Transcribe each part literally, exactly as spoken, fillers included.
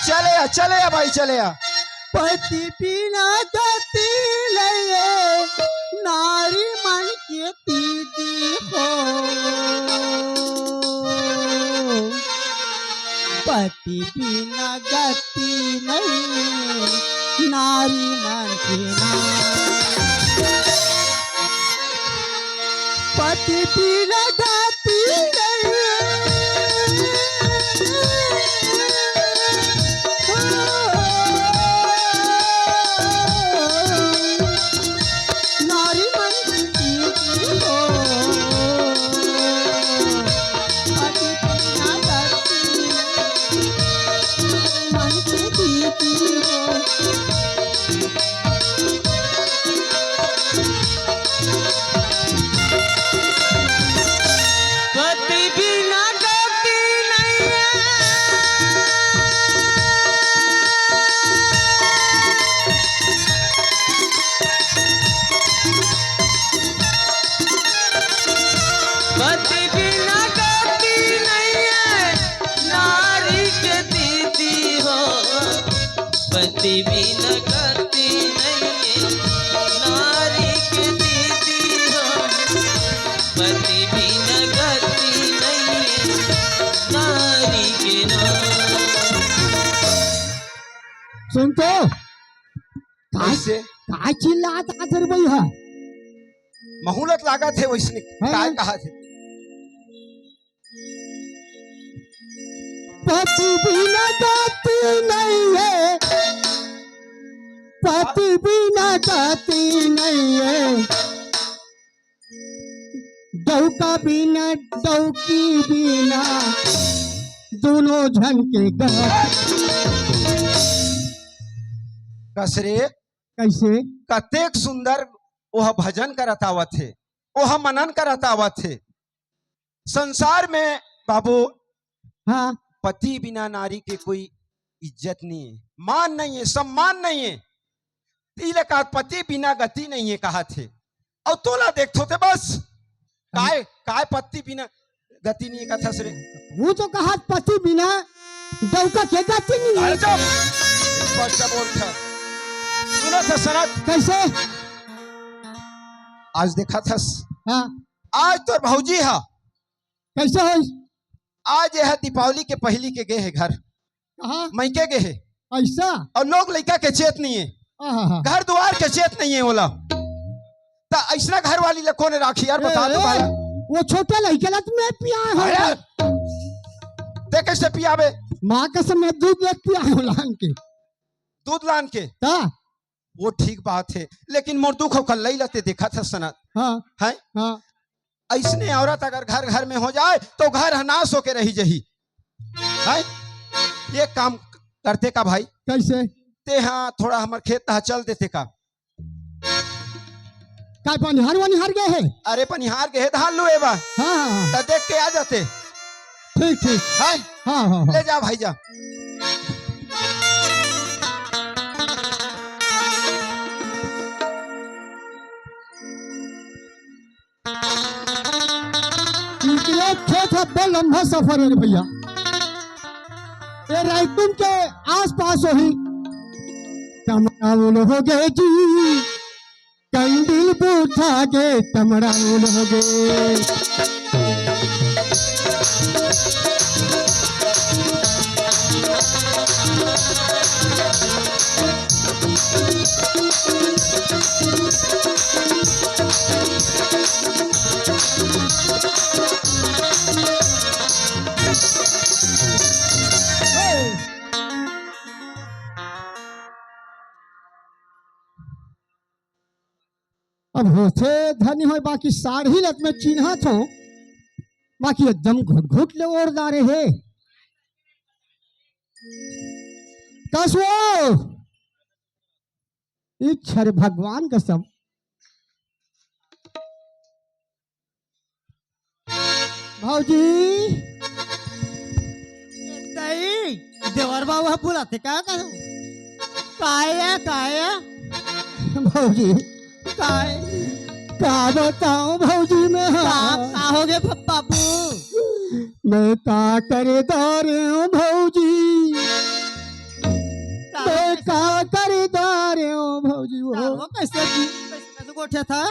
चले आ, चले आ भाई, चले आ। पति बिना गति नइये, नारी मन के दीदी हो। पति बिना गति नइये, नारी मन के ना। पति बिना गति नइये। नारी मन की हो, पति बिना गति, मन की दीदी हो। पति बिना गति नइये। पति बिना गति नइये, नारी के दीदी हो। पति बिना गति नइये, नारी के दीदी हो। पति बिना गति नइये, नारी के ना। सुन तो, काय, कइसे? काय चिल्लात आथस रे भई हा? महूं ल त लागत हे वइसने। हाँ। काय कहाथे? पति बिना गति नइये, पति बिना गति नइये, डउका बिना, डउकी बिना, दूनों झन के गति। कस रे? कइसे? कतेक सुंदर ओह भजन करत आवत हे, ओह मनन करत आवत हे। संसार में बाबू, हाँ। पति बिना नारी के कोई इज्जत नइये, मान नइये, सम्मान नइये। त इले का पति बिना गति नइये कहाथे। अउ तोला देखथों ते बस, काय, काय पति बिना गति नइये कथस रे? वो तो कहा पति बिना डउका के गति नइये। अरे चुप! स्पष्ट बोलथस। सुनथस सनत? कइसे? आज देखथस। हाँ। आज तोर भौजी हा। कइसे होइस? आज ये दीपावली के पहिली के गे हे घर। कहाँ? मइके गे हे। अइसा? अउ लोग लइका के चेत नइये। आहा। घर दुवार के चेत नइये ओला। त अइसना घर वाली ल कोन राखही यार, बता ए, तो ए, भाई। वो छोटे लइका ल त मैं पियाय हों। अरे, ते कइसे पियाबे? माँ कसम, मैं दूध लेके पियाय हों लान के। दूध लान के? त? वो ठीक बात हे, लेकिन मोर दुख ओकर लई ल ते देखथस सनत। हाँ। हैं? हाँ। अइसने औरत अगर घर घर में हो जाय त घर ह नास होके रहि जही। हैं? एक काम करते का भाई? कइसे? ते हा थोड़ा हमर खेत तहा चल देते का? काय बनिहार वनिहार गे हे? अरे बनिहार गे हे धान लुए बर। हाँ, हाँ, हाँ। त देख के आ जाते। ठीक, ठीक। हैं? हाँ, हाँ, हाँ। ले जा भाई जा। ये खेत ह, बड़ लंबा सफर हे रे भइया। ये रायपुर के आसपास होही। कमराउल हो गे जी, कंडील बुझा गे, कमराउल हो गे। अब होथे धनी होय, बाकी साड़ी ल त मैं चिन्हत हों, बाकी एकदम घुट घुट ले ओढ़ डारे हे। कस वो? इच्छर भगवान कसम। भौजी। ए दई, देवर बाबू ह बुलाथे का करू? काय हे, काय हे? भौजी, काय? का बताऊं भौजी मैं? का, का हो गे ब-, बाबू? मैं का करे दारे हूँ भौजी? का मैं का करे दारे हूँ भौजी? वो का हो, कैसे, कैसे, कैसे गोठे था?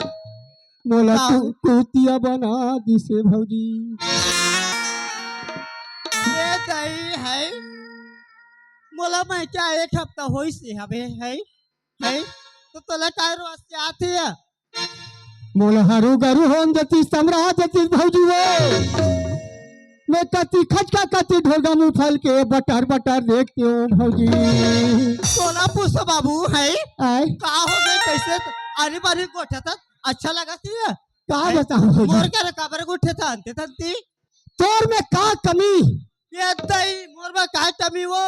मोला का तू हो? कुतिया बना दिसे भौजी। ए दई हे, मोला मैं क्या एक हफ्ता होइस हे हवे हे, हे? तो तोला काय रोज से आथे या? मोला हरू गरू होन जतिस, समरा जतिस भौजी वो। मैं कति खचका कति ढोरगा मुंह फल के बटर बटर देखते हो भौजी। तोला पूछो बाबू, हे? आय? का हो गे, कैसे आरी बारी गोठे था? अच्छा लगथे या? का हे? बताऊं भौजी? मोर करा काबर गोठे था अंते तंती? तोर में का कमी? ए दई, मोर में का कमी वो?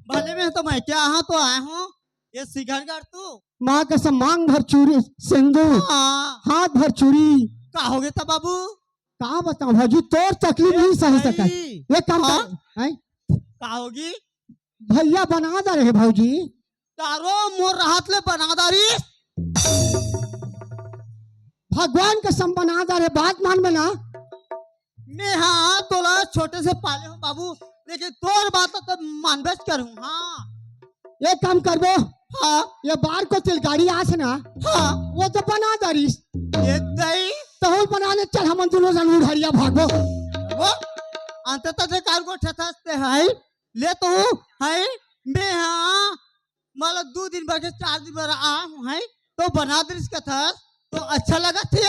भले मैं तो मैं क्या, हाँ तो आए हूँ। ये सिघर कर तू। माँ कसम मांग भर चूरी सिंदूर, हाँ। हाथ भर चूरी। का हो गे था बाबू? का बताऊं भौजी, तोर तकलीफ ए नहीं सही भाई। सकत। एक काम हाँ? कर, हैं? का होगी? भैया बना दारे हे भौजी। तारो मोर हाथ ले बना दारी। भगवान कसम बना दारे हे, बात मान में ना। मैं हाँ तोला छोटे से पाले हूँ बाबू, लेकिन तोर बात तो मानबेच करूँ। हाँ। एक काम करबो। हाँ। ये बार को तिलगाड़ी आस ना। हाँ। वो तो बना दारिस। ए दई। तहुल बनाने चल, हमन दोनों जन उढ़ारिया भागो। वो अंत तक कार को ठठासते है, ले तो है, मैं हाँ, मतलब दो दिन भर के चार दिन भर आ हूँ, है तो बना दरिस कथस, तो अच्छा लगथे,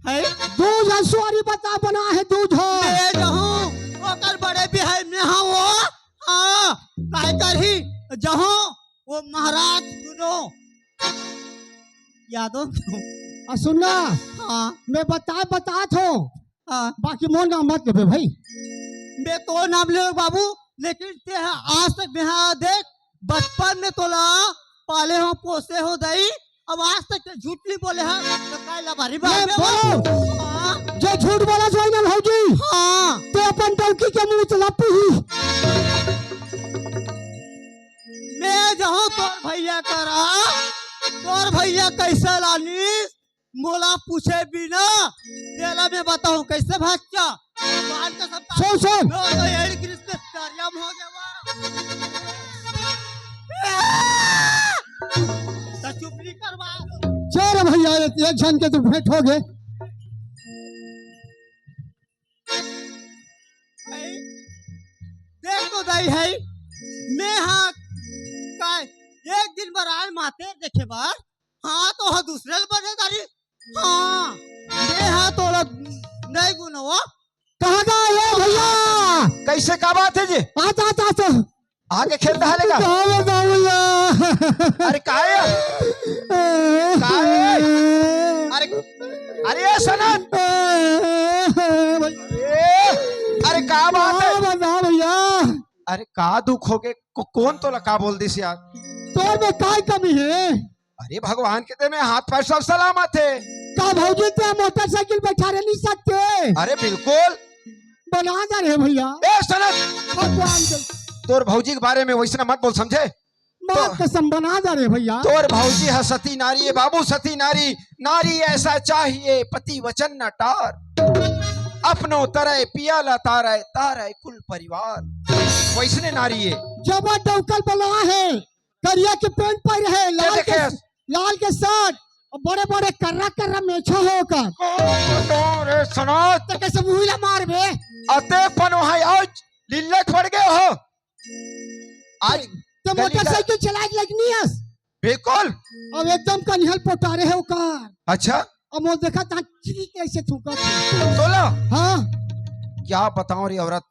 है। दू झन सुअरी बता बना हे, दू झन। मैं जहूँ, ओकर बड़े भी है, मैं हाँ वो, हाँ, काय करही, जहूँ, वो महाराज दुनो, यादव। आ सुन ना, हाँ। मैं बता, बतात हूँ, हाँ। बाकी मोर नाम मत लेबे भाई। मैं तो नाम ले बाबू, लेकिन ते हा आज तक मैं हा देख, बचपन में तोला पाले हो, पोसे हो दई, अब आज तक ते झूठ नहीं बोले हा, तो काय ला भारी बात ये है बोलो। बाबू? हाँ। जो झूठ बोला सो ना भौजी। हाँ। ते अपन डौकी के मुंह से लपू ही। मैं जाऊं तोर भैया करा, तोर भैया कैसे लानिस, मोला पूछे बिना, तेला मैं बताऊं कैसे भाग क्या? बाहर का सब सुन, सुन। लो तो यही कृष्ण दरिया में हो गया वो। तो चुप नहीं करवा। चल रे भैया, एक, एक झन के तो भेंट हो गए। भाई, देख तो दाई है, मैं हाँ का एक दिन बर आए माते देखे बार, हाँ तो हाँ दूसरे ल बने दारी, हाँ, मैं हाँ तोला नहीं गुनवा। कहाँ का है भैया? कैसे का बात है जी? आ, आ, आ, आ। आगे खेल रहा लेगा। का बताऊं भैया? अरे का है? का है? अरे, अरे ये सनत। ए, अरे का बात है? का बताऊं भैया? अरे का दुख हो गए? को-, कौन तोला का बोल दिस यार? तोर में काय कमी है? अरे भगवान के देने हाथ पैर सब सलामत है। का भौजी ते मोटरसाइकिल बैठा रह नहीं सकते? अरे बिल्कुल। बना जा रहे भैया। ए सनत, भगवान के। तोर भौजी के बारे में वैसना मत बोल समझे। माँ तो कसम बना जा रहे भैया। तोर भौजी है सती नारी है बाबू, सती नारी। नारी ऐसा चाहिए पति वचन न टार। अपनो तरह पिया ला तारे, तारे कुल परिवार। वैसने नारी है। जब डौकल बना है, करिया के पैंट पहने है, लाल के, लाल के शर्ट और बड़े बड़े कर्रा कर्रा मेछा है ओकर। कौन बताओ रे सनत? तो कैसे मुहिला मार बे? अते पनो है आज लिल्ले पड़ गए हो। आज तो गली मोटरसाइकिल चलाए के लायक नहीं है। बिल्कुल। अब एकदम कनिहल पोटारे है ओकर। अच्छा। अब वो देखा ता चिरी कैसे थूका। तोला? हाँ। क्या बताओ रे औरत,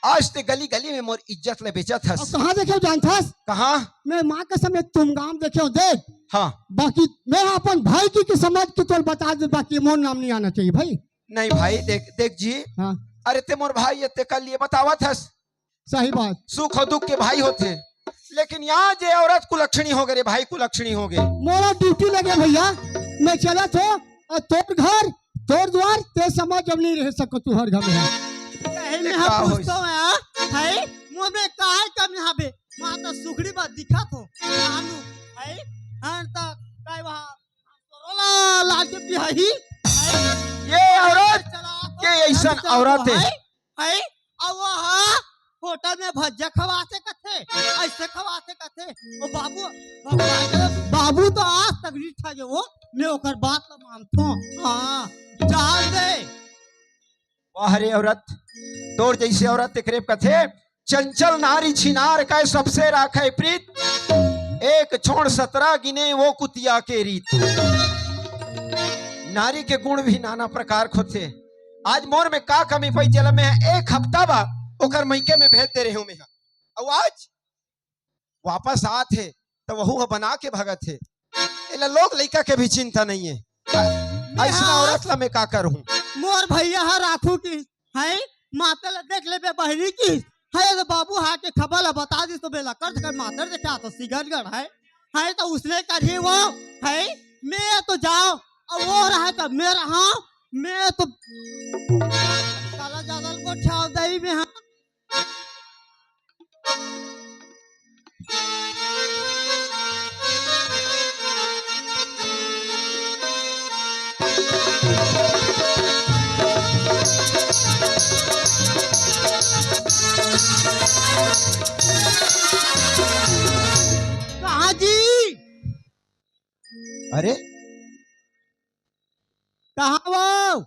आज ते गली गली में मोर इज्जत ले बेचत हस। अब कहाँ देखे जानथस? कहाँ? मैं माँ कसम तुम गांव देखे हो देख। हाँ। बाकी मैं अपन भाई की, की समझ के तोल बता दे, बाकी मोर नाम नहीं आना चाहिए भाई। नहीं भाई, देख, देख जी। हाँ। अरे ते मोर भाई ये ते कल ये बतावत हस। सही बात। सुख और दुख के भाई होते, लेकिन यहाँ जे औरत कुलक्षणी हो गए रे भाई, कुलक्षणी हो गए। मोला ड्यूटी लगे भैया, मैं चला थो और तोर घर, तोर द्वार, ते समझ जब नहीं रह सको तू हर घर में। यही ये में का हम होइस? पूछतो हैं, है? मोर में काहे कमी हाबे? माता सुखड़ी बात दिखत हो। नानू, है? हन त काय वहाँ तोरोला लाज के बिहाही? है? ये औरत, चला तो ये ऐसन चला तो औरत है। है? है? अब वो हाँ, होटल में भज्जा खवाथे कथे, ऐसे खवाथे कथे। ओ बाबू, भगवान के बाबू तो आज तक नहीं ठगे वो, मैं ओकर बात ला मानथो। हाँ, जान दे। वाह रे औरत, तोर जैसे औरत एकरे कथे, चंचल नारी छिनार कै सबसे राखे प्रीत, एक छोड़ सतरा गिने वो कुतिया के रीत। नारी के गुण भी नाना प्रकार के होथे। आज मोर में का कमी पई, जेला मैं एक हफ्ता बा ओकर मइके में भेज दे रहे हूँ मैं। अउ आज वापस आत हे, त वहू ह बना के भगत हे। एला लोग लइका के भी चिंता नहीं है। ऐसना हाँ। औरत ला मैं का करूँ? मोर भैया ह राखू की, है? माता ला देख लेबे बहिनी की, है? तो बाबू हा के खबर ला बता दी तो बेला कर कर मातर दे क्या तो सिगरगढ़ है, है? तो उसने करी वो, है? मैं तो जाओ, अब वो रहा तो मैं रहा, मैं तो काला ज्यादा को ठाव दई में हाँ। कहाँ जी? अरे, कहाँ वो?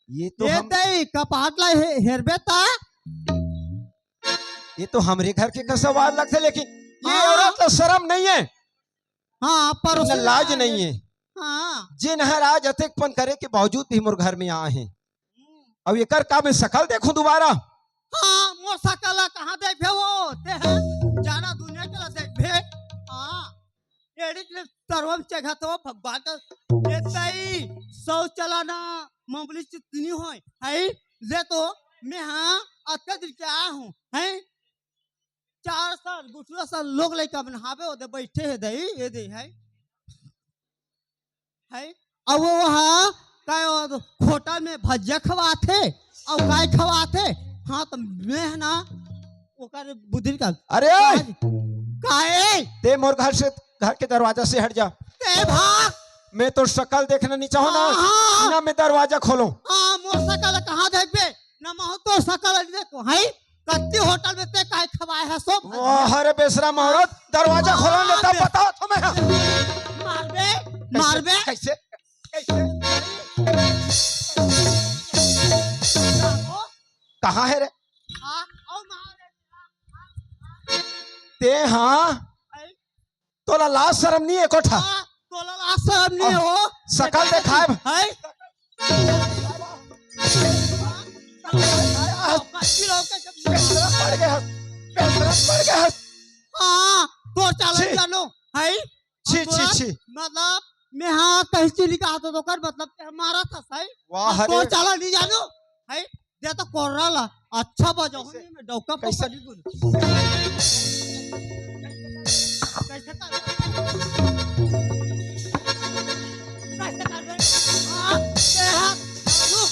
ये तो ये हम तई कपाट ला हे-, हेरबे ता? ये तो हमरे घर के कस आवाज लगथे, लेकिन ये हाँ। औरत ला शर्म नहीं है, हाँ, पर इतना लाज नहीं है। हाँ। जेन हर आज अतेक पन करे के बावजूद भी मोर घर में आए हैं। अब एकर का मैं शकल देखूं दोबारा? हाँ, मोर शकल ला कहाँ देखबे वो? ते ह जाना दुनिया के ला देखबे। हाँ, एड़ी के तरवा में चघत हो भगवान का। ये तई सौ चलाना मामूली चीज नहीं होय, है? जे तो मैं हाँ अतका दिन के आया हूँ, है? चार साल, गुठला साल लोग लइका मन हावे ओदे बैठे हे दई, ये दे है। है? अब वो हा, काय वो होटल में भजिया खवाथे, अउ काय खवाथे? हाँ, तो मैं है ना, ओकर बुद्धि का अरे! आज, काहे? ते मोर घर से, घर के दरवाजा से हट जा। ते भाग। मैं तोर शकल देखना नहीं चाहूँ ना, हाँ, हाँ। ना मैं दरवाजा खोलूं। हाँ, मोर शकल कहाँ देखबे? ना महू तोर शकल देखो, है? कत्ती होटल में ते काय खवाए है सब? वाह रे बेशरम औरत, दरवाजा खोलो ले, तब बताओ तुम्हें। मारबे, मारबे। कैसे? कैसे? कहाँ है रे? हाँ, आओ मार। ते हाँ? तोला लाज शरम नहीं है कोठा? हाँ, तोला लाज शरम नहीं है हो? शकल देखाए। है? बेशरम पड़ गए हस, बेशरम पड़ गए हस। हाँ, तोर चाला छी। जानो, है? छी, छी, छी। मतलब, मैं हाँ कहीं चीज कहा तो, तो कर, मतलब, ते हमारा था सही। वाह, तोर चाला नहीं जानो, है? दे तो कोर्रा ला, अच्छा बजाओ कैसे? नहीं, मैं डौका कैसे? पकड़ी गुरु। कैसे कर? कैसे कर बे? हाँ, ते हाँ, रुक।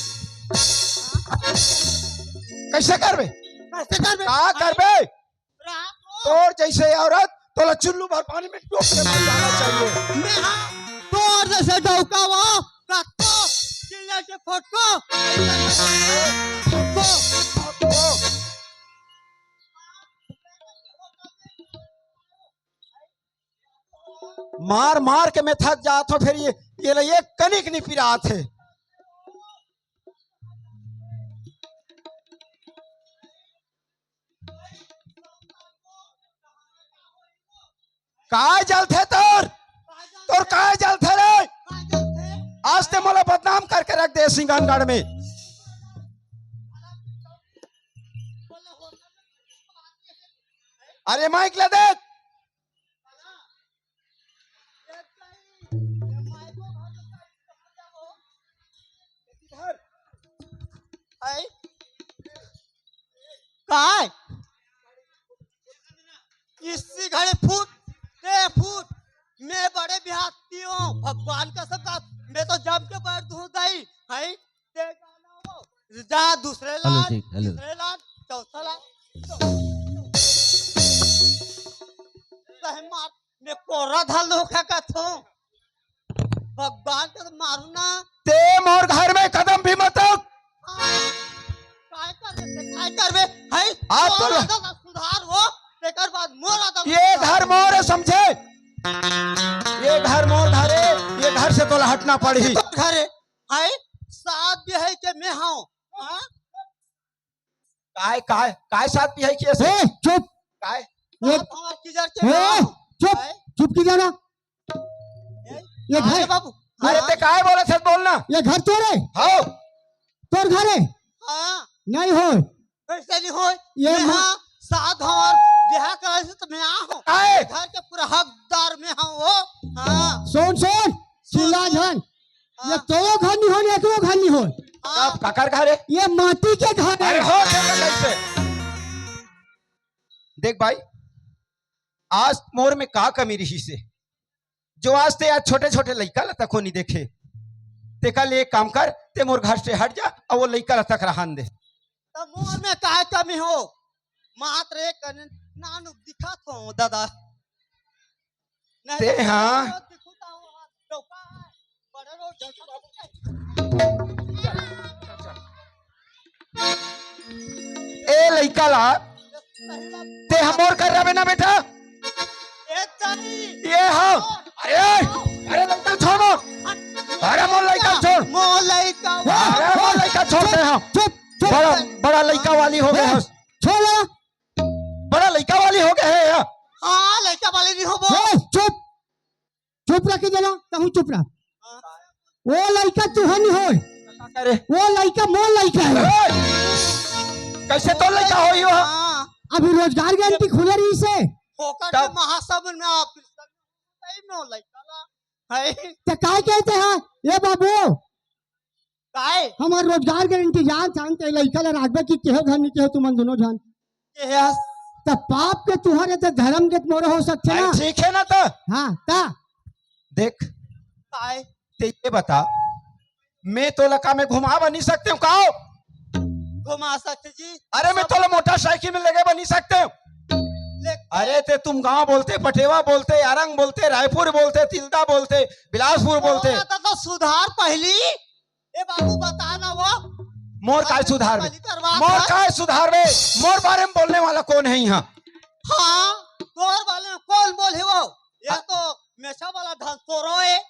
कैसे करबे? कैसे करबे? का करबे? रात को तोर जैसे औरत तोला चुल्लू भर पानी में डूब के मर जाना चाहिए। मैं हाँ, तोर जैसे डौका वो, कत्तो, चिल्ले के फोटको, फोटको। मार मार के मैं थक जात हूँ, फिर ये, ये ले एक कनिक नहीं पिरात है। काय जलथे तोर? तोर काय जलथे रे? आज ते मोला बदनाम करके रख दे सिंगनगढ़ में। अरे माइक ला देख। आई? काय? इसी घड़ी फूट, ते फूट, मैं बड़े बिहाती हूँ, भगवान का सबका, मैं तो जम के बैठ दूँ दाई, है? ते बेटा, दूसरे हेलो ला, जी, हेलो। तीसरे ला, चौथा ला। सही मार, मैं कोरा धर लोखा का थो। भगवान के तो मारू ना। ते मोर घर में कदम भी मत रख। हाँ, काय करबे, काय करबे? है, आज तो तोर आदत सुधार हो, तेकर बाद मोर आदत ये सुधार। घर मोर है, समझे? ये घर मोर घर है, ये घर से तोला हटना पड़ही। तो घर है, है, सात भी है के मैं हूँ। हाँ? काय, काय, काय सात भी है के ऐसे? ए, चुप। काय? ये सात हमार किधर के ए, मैं हूँ। चुप, है? चुप की जाना। ये अरे घर बाबू, अरे हाँ। ते काय बोले थे, बोलना। ये घर तोरे? हाँ। तोर घर है? हाँ। नहीं हो। कैसे नहीं हो? ये मैं माँ हाँ, सात हमार ब्याह करे से तो मैं आ हूँ। काय? घर के पूरा हकदार मैं हूँ वो। हाँ। सुन, सुन, सुन, चिल्ला सुन। झन। ये हाँ। तोरो घर नहीं हो, एकरो घर नहीं हो। हाँ। अब काकर घर है? ये माटी के घर अरे है। हो, देखा कैसे? देख भाई, आज मोर में का कमी रही से, जो आज ते आज छोटे-छोटे लइका ला तको नहीं देखे। ते कल एक काम कर, ते मोर घर से हट जा और वो लइका ला तक रहन दे। त मोर में काय कमी हो? मात्र एक कन नानु दिखत हो दादा। नहीं ते तो हाँ। दिखता हो, डौका है। बड़े लोग ए लइका ला, ते हमोर कर रहे ना बेटा। ए ताई। ये हाँ। अरे, अरे लइका छोड़ मोर। अरे मोर लइका छोड़। मोर लइका। अरे मोर लइका छोड़ दे हाँ। चुप, चुप। बड़ा, बड़ा लइका वाली हो गए हस। छोड़। बड़ा लइका वाली हो गए है यार। हाँ, लइका वाली नहीं हो वो। ए, चुप। चुप रह के देना, तहूँ चुप रह। वो लइका तुहर नहीं होय। का करे? वो लइका मोर लइका है। ओए! कैसे तोर लइका होई हो? हाँ। अभी रोजगार गारंटी खुले रही से। फोकट तब में महासमुंद में आप सही में वो लइका ला। है। ते काय कहते हैं? ये बाबू, काय? हमर रोजगार के इंतजाम जानते लइका ला राखबे कि केहो घर नहीं केहो तुमन दोनों जान। के हस? त पाप के तुहरे त धर्म के मोरे हो सकथे अरे ना? ठीक है ना त? हाँ, त? देख, काय? ते ये बता, मैं तोला का में घुमा बनी सकते हूँ का? घुमा सकते जी। अरे मैं सब तोला मोटरसाइकिल में लेके बनी सकते हूँ। ले अरे ते तुम गांव बोलते, पटेवा बोलते, आरंग बोलते, रायपुर बोलते, तिल्दा बोलते, बिलासपुर बोलते। थोड़ा सा तो सुधार पहली। ए बाबू, बता ना वो। मोर काय सुधार बे? पहली करवा मोर था। काय सुधार बे? मोर बारे में बोलने वाला कौन है यहाँ? हाँ, तोर बारे में कौन बोल है वो? ये तो मेछा वाला धन तोरो है।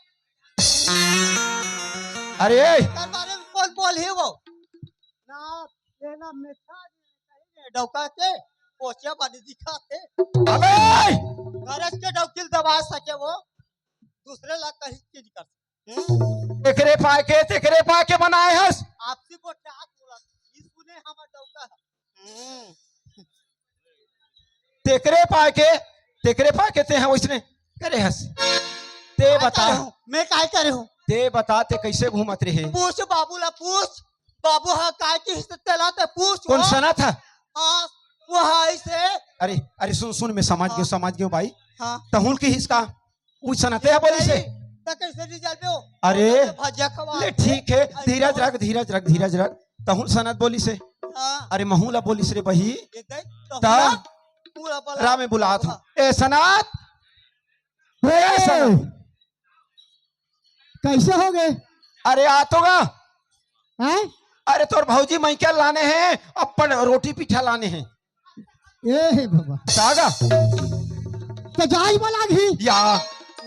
अरे! तेरे बारे में कौन बोल है वो? ना, ये ना मेछा डौका के, पोछिया बने दिखा थे। अबे! गरज के डौकिल दबा सके वो, दूसरे ला कहीं चीज कर सके। हम्म? तेकरे पाके, तेकरे पाके बनाए हस। आपसी गोठियात बोला, ई सुने हमर डौका। हम्म। तेकरे पाके, तेकरे पाके ते हैं वैसने करे हस। ते काय बता। करे हूँ? मैं काय करे हूँ? ते बता, ते कैसे घूमत रहे? पूछ बाबू ला, पूछ। बाबू हा काय किहिस तेला ते पूछ कौन वो। सना था? हाँ, वो हा ऐसे। अरे, अरे, सुन, सुन, मैं समझ हाँ। गयो, समझ गयो भाई। हाँ। तहुल किहिस का? उइसना ते हा बोलिस हे। त कैसे रिजल्ट हो? अरे, भजिया खवा। ले ठीक है, ऐसे धीरज हो। रख, धीरज रख, धीरज रख। तहुल सनत बोलिस हे। हाँ। अरे महू ला बोलिस रे बही। ये देख, त तहुला पूरा बला। रा में बुलात हूँ। ए सनत। ए, ए सनत। कैसे हो गए? अरे आ तो गा। हैं? अरे तोर भौजी मइका लाने हैं, अपन रोटी पीठा लाने हैं। ए हे बाबा। सागा। तो जाई वाला घी। या,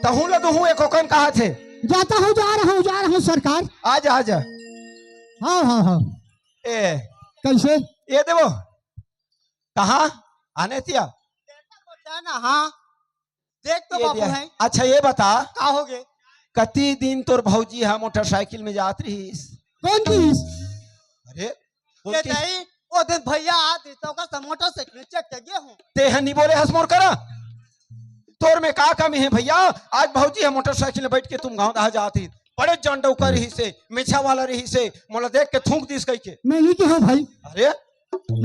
तहूँ ला दुहूँ एक ओकन कहा थे। जाता हूँ, जा रहा हूँ, जा रहा हूँ सरकार। आ जा, आ जा। हाँ, हाँ, हाँ। ए। कैसे? ये देवो। कहाँ? आने तिया। जाना, हाँ। देख तो ये बाबू दिया। है। अच्छा, ये बता। का हो गए? कति दिन तोर भौजी हा मोटरसाइकिल में जात रहीस? कौन रहीस? अरे, कौन ये की? नहीं, वो दिन भैया आ दी तो ओकर से मोटरसाइकिल में चढ़ के गए हूँ। ते हा नहीं बोले हस मोर करा? तोर में का कमी है भैया? आज भौजी हा मोटरसाइकिल में बैठ के तुम गाँव दहा जात ही। बड़े जान डौका रहीस हे, मेछा वाला रहीस हे, मोला देख के थूक दिस कहि के। मैं नहीं कहूँ भाई। अरे?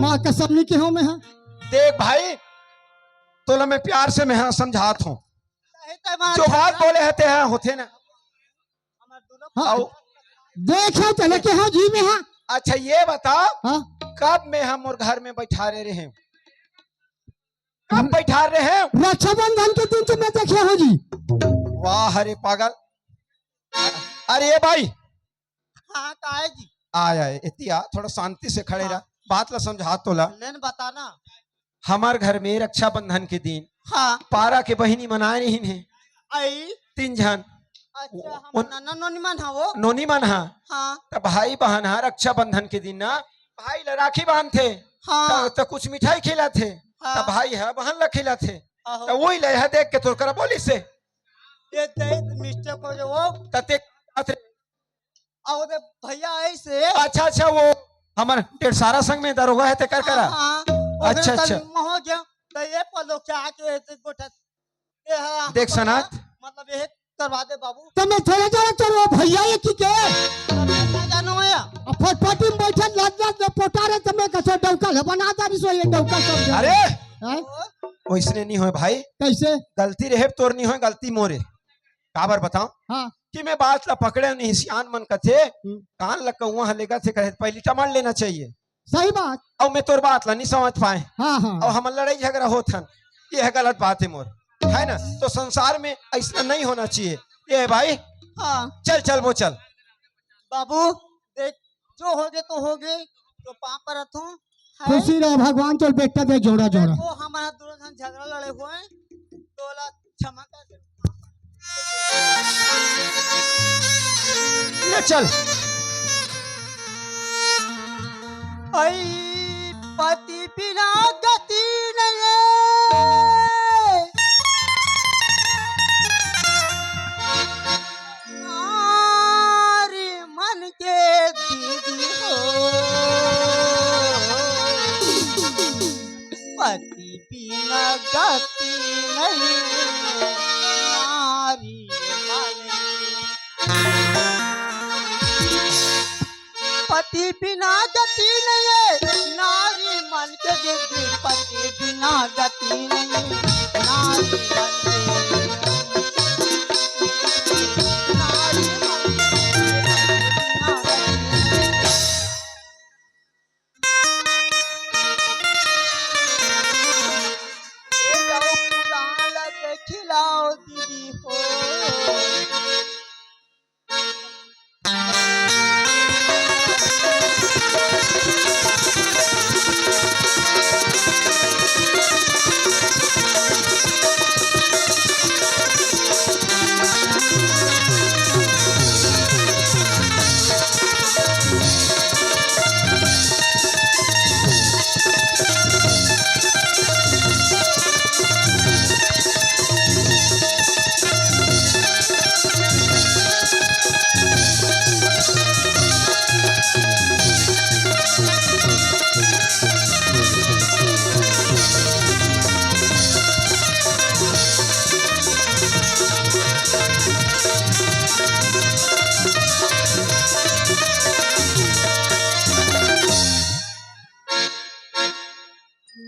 माँ कसम नहीं कहूँ मैं, हाँ। देख भाई, तोला मैं प्यार से मैं हाँ समझात हूँ। नहीं तो हमारा जो बात झगड़ा बोले हते हैं, होते ना। हाँ। आओ। देखे चले के हाँ जी में हाँ। अच्छा, ये बताओ, हाँ? कब मैं हम मोर घर में बैठारे रहे? कब बैठारे रहे? रक्षाबंधन के दिन तो मैं देखे हो जी। वाह, अरे पागल। अरे ये भाई, हाँ, का है जी? आय, आय, एती आ, थोड़ा शांति से खड़े हाँ। रह, बात ला समझा तो ला। लेन बता ना। हमर घर में रक्षाबंधन के दिन हाँ। पारा के बहिनी मनाए रहिन हे। आई? तीन झन। अच्छा, वो, हमर नन्ना नोनी मन हा वो? नोनी मन हा। हाँ। त भाई बहन हा रक्षाबंधन के दिन ना भाई ला राखी बांधथे। हाँ। त, त कुछ मिठाई खिलाथे। हाँ। त भाई हा बहन ला खिलाथे। आहो। त वही ला हा देख के तोर करा बोलिस हे। ये दे मिस्टेक हो गया वो। त ते अउ ओदे भैया ऐसे। अच्छा, अच्छा, वो हमर डेढ़ सारा संग में दरोगा हे तेकर करा। हाँ, हाँ। ओकरे अच्छा, अच्छा। तन में हो गया, तो ये पलो क्या के ऐसे गोठा, ये हाँ, देख हमर सनात। मतलब ये करवा दे बाबू। तो मैं थोड़ा जरा चलो भैया ये की के? अब मैं क्या जानू भैया? अब फटफटी में बैठे लाज लाज में पोटा रहे तो मैं कसो डौका ले बना दारी सो ये डौका सब। अरे, हैं? वैसने नहीं होय भाई। कैसे? गलती रहे तोर नहीं होय, गलती मोरे। काबर बताओ? हाँ। कि मैं बात ला पकड़े नहीं, सियान मन कथे, हम्म। कान ला कौआ ह लेगथे, कहे, पहली टमाड़ लेना चाहिए। सही बात। अउ मैं तोर बात ला नहीं समझ पाए। हाँ, हाँ। अउ हमर लड़ाई झगड़ा होत हन, ये है गलत बात है मोर, है ना? तो संसार में ऐसा नहीं होना चाहिए। ये है भाई। हाँ। चल, चल, वो चल। बाबू, देख, जो होगे तो होगे, तो पाँव परत हूँ। है? खुशी रह, भगवान तोर बेटा दे जोड़ा जोड़ा। वो हमारा दोनों झन झगड़ा लड़े हुए, तोला क्षमा कर दे। ले चल। ऐ पति बिना गति नहीं। नारी मन के दीदी हो, पति बिना गति नहीं, नारी मन के। पति बिना गति नहीं है, नारी मन के दीदी, पति बिना गति नहीं, नारी मन के।